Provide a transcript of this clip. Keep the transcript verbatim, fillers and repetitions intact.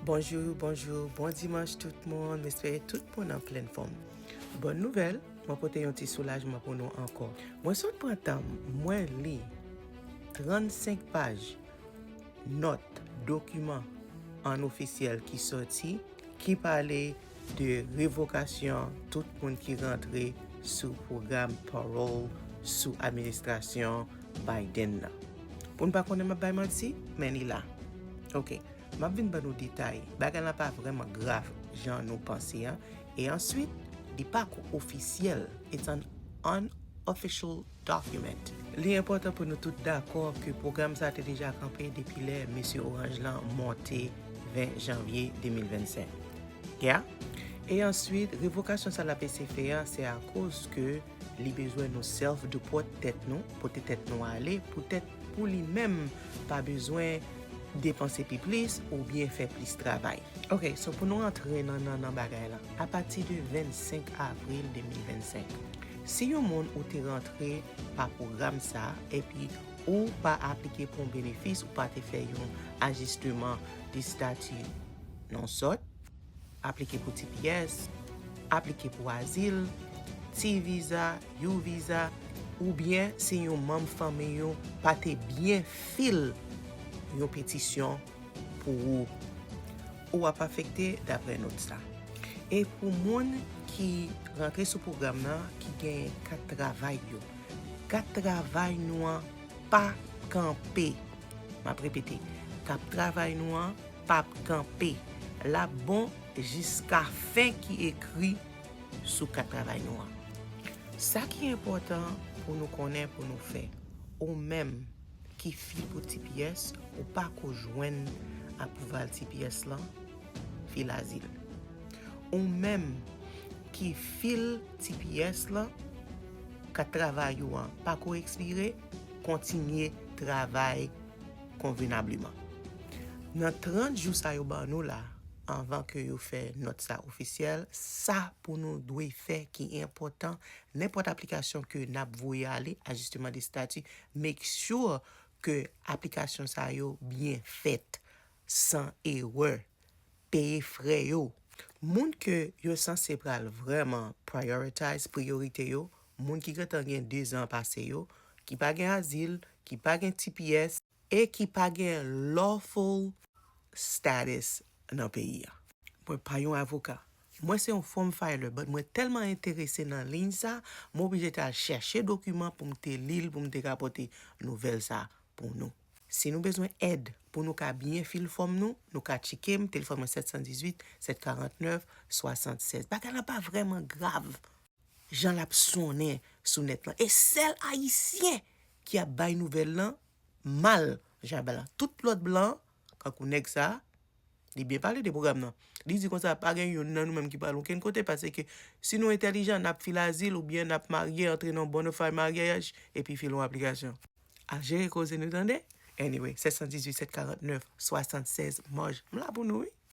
Bonjou, bonjou, bon dimanch tout moun. M espere tout moun an plen fòm. Bòn nouvèl, mwen pote yon ti soulajman pou nou ankò. Mwen sot pran tan m, mwen li trannsenk paj nòt, dokiman an ofisyèl ki sòti, ki pale de revokasyon tout moun ki rantre sou pwogram parole sou administrasyon Biden nan. Pou n pa konnen m ap bay manti, men li la. Ok, m ap vin ban nou detay. Bagay la pa vrèman grav jan nou panse an. E answit, li pa ko ofisyèl. It's an unofficial document. Li enpòtan pou nou tout dakò ke pwogram sa te deja kanpe depi lè mesye Orange lan monte ven janvye de mil vennsenk. Yeah? E answit, revokasyon sa l ap eseye fè a, se akoz ke li bezwen nou self-deport tèt nou, pote tèt nou ale, poutèt pou li menm pa bezwen depanse pi plis oubyen fè plis travay. Ok, so pou nou rantre nan, nan, nan bagay la, apati de vennsenk avril de mil vennsenk, si yon moun ou te rantre pa pwogram sa, epi ou pa aplike pou yon benefis, ou pa te fè yon ajisteman de stati nan sòt, aplike pou T P S, aplike pou azil, T visa, U visa, oubyen si yon manm fanmi ou pa te byen fil yon petisyon pou ou, ou ap afekte dapre nòt sa. E pou moun ki rantre sou pwogram nan, ki gen kat travay yo, kat travay nou an p ap kanpe. M ap repete, kat travay nou an p ap kanpe. L ap bon jiska fen ki ekri sou kat travay nou an. Sa ki enpòtan pou nou konnen, pou nou fè, ou menm ki fil pou T P S, ou pa ko jwenn apwouval T P S lan, fil azil. Ou menm ki fil T P S lan, kat travay ou an pa ko ekspire, kontinye travay konvenableman. Nan trant jou sa yo ban nou la, anvan ke yo fè nòt sa ofisyèl, sa pou nou dwe fè ki enpòtan, nenpòt aplikasyon ke n ap voye ale, ajisteman de stati, make sure ke aplikasyon sa yo byen fèt, san erè, peye frè yo. Moun ke yo sanse pral vrèman prioritize, priyorite yo, moun ki gentan gen de zan pase yo, ki pa gen azil, ki pa gen T P S, e ki pa gen lawful status nan peyi a. Mwen pa yon avoka. Mwen se yon form filer, but mwen tèlman enterese nan liy sa, mwen oblije t al chèche dokiman pou m te li l, pou m te ka pote nouvèl sa pou nou. Si nou bezwen èd pou nou ka byen fil fòm nou, nou ka tcheke m, telefòn mwen sèt san dizuit, sèt karant nèf, swasannsèz. Bagay la pa vrèman grav jan l ap sonnen sou nèt lan. E sèl Ayisyen ki ap bay nouvèl lan mal jan l ap bay la. Tout lòt blan, kankou nèg sa, li byen pale de pwogram nan. Li di konsa, pa gen youn nan nou menm ki pral okenn kote, paske si nou entèlijan, n ap fil azil oubyen n ap marye, antre nan yon bonafide maryaj, epi fil yon aplikasyon. Al jere koze nou, tande? Anyway, sèt san dizuit, sèt karant nèf, swasannsèz, Maj. M la pou nou, wi.